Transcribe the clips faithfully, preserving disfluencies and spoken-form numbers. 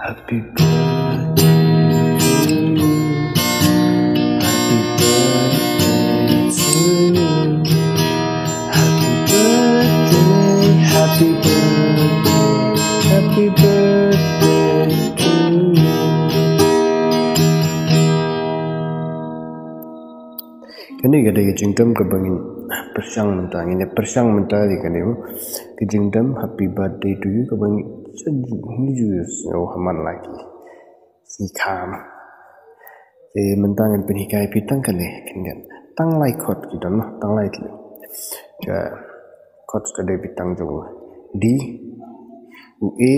Happy birthday to you. Happy birthday to you. Happy birthday, happy birthday, happy birthday to you. Kane ka dei ka jingdem kaba ngin pyrshang mynta, ngin ïa pyrshang mynta ïa kane, ka jingdem Happy Birthday to You kaba ngi ju, ngi ju ïohsngew ha man la ki sngi kham. Te mynta ngan pynhikai phi tang kane khyndiat. Tang lai chord ki don, tang lai tylli. Ka chord ka dei beit tang jong u D, u A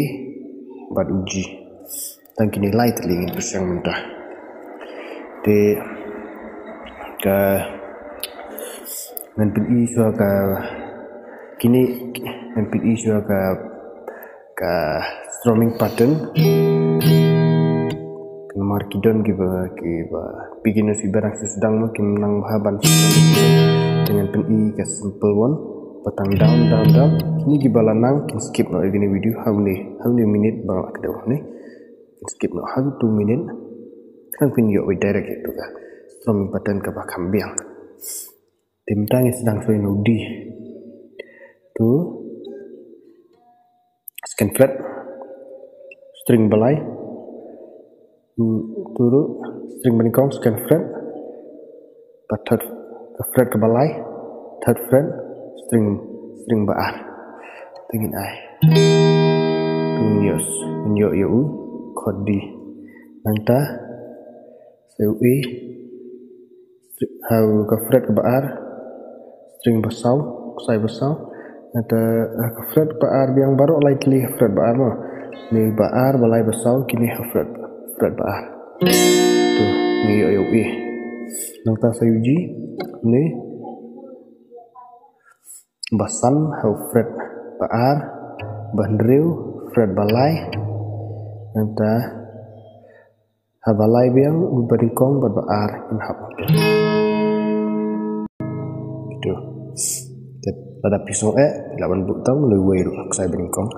bad u G. Tang kine lai tylli ngin pyrshang mynta. Te ka ngan pyni shuwa ka kine, ngan pyni shuwa ka, ka strumming pattern. Namar ki don kiba, kiba beginners kiba dang sdang mo kim nang bha ban. Te ngan pyni ka simple one. Ba tang down, down, down. Kine kiba la nang kin skip noh ïa kane video, ha une, ha une minute ba nga la kdew ne. Kin skip noh ha two minute. Kan phin ïoh wei direct ïa tu ka strumming pattern kaba kham biang. Te mynta ngi sdang shuwa ïa u D. Tu second fret, string ba lai. Tu, tu ruh string ba nyngkong, second fret. Ba third, ka fret kaba lai, third fret, string, string ba ar. Te ngin ai. Tu ngin ïoh, ngin ïoh ïa u chord D. Nangta sa u A, stri-, ha u ka fret kaba ar, string ba saw, ksai ba saw. Nangta ha ka fret ba ar biang baroh lai tylli ha fret ba ar mo. Une ba ar, ba lai, ba saw, kine ha fret, fret ba ar. Tu, ngi ïoh ïa u A. Nangta sa u G, une ba san ha u fret ba ar, ba hynriew fret ba lai. Nangta ha ba lai biang, u ba nyngkong bad ba ar in hap. Itu. Te lada phi sngew eh, phi lah ban buh tang, lei wei ruh, ksai ba nyngkong.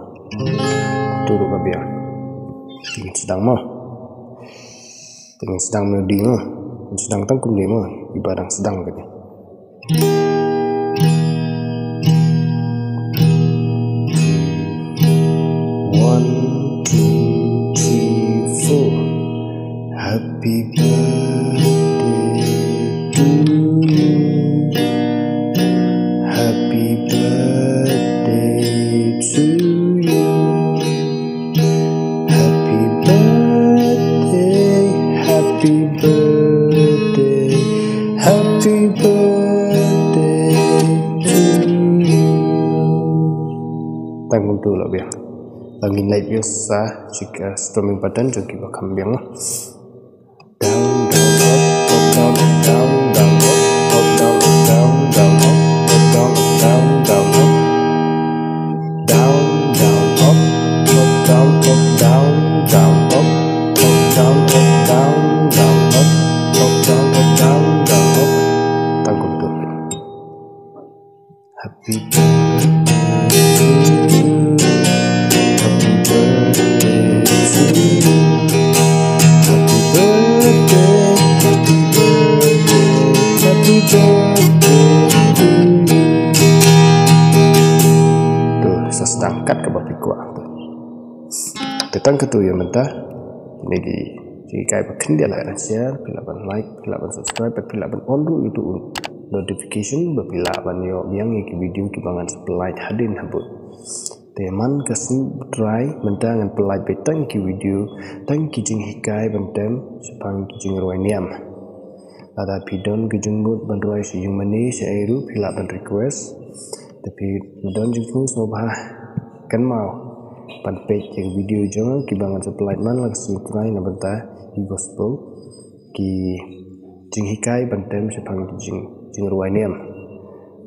Tu ruh ba biang. Te ngin sdang mo. Te ngin sdang melody mo. Ngin sdang tang kumne mo. Iba dang sdang kane. One, two, three, four. Happy birthday to you. Happy birthday to you. Happy birthday, happy birthday, happy birthday to you. Tang kumtu lah biang. Tang ngin leit biang sa, sha ka strumming pattern jong kiba kham biang. Down, down, up, up, down, up, down, down, up, up, down, up, down, down, up, up, down, up, down, down, up. Down, down, up, up, down, up, down, down, up, up, down, up, down, down, up, up, down, up, down, down, up. Tang kumtu. Happy birthday to you. Happy birthday to you. Happy birthday, happy birthday, happy birthday to you. Tu, sa sdang kat kaba phi kwah. Te tang katu ïa mynta. Kine ki jinghikai ba khyndiat la, share, phi lah ban like, phi lah ban subscribe, phi lah ban on ruh ïa utu u notification ba phi lah ban ïoh biang ïa ki video kiba ngan sa pynlait hadien habud. Te man ka sngi trai mynta ngan pynlait beit tang ki video, tang ki jinghikai ban tem shaphang ki jingrwai niam. Lada phi don ki jingmut ban rwai sha ïingmane sha ei ruh phi lah ban request. Te phi don jingsngew sngewbha kynmaw ban peit ïa ki video jong nga kiba ngan sa pynlait man la ka sngi trai na bynta ki gospel, ki jinghikai ban tem shaphang ki jing, jingrwai niam.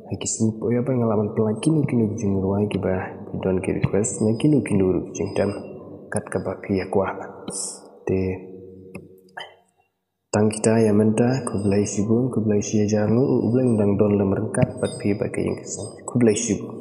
Ha ki sngi poi ïa ba nga lah ban pynlait kino kino ki jingrwai kiba phi don ki request, na kino kino ruh ki jingtem kat kaba phi ïa kwah. Te tang kita ïa mynta, khublei shibun, khublei shi hajar nguh, U Blei un dang don lem ryngkat bad phi bad ka ïing ka sem. Khublei shibun.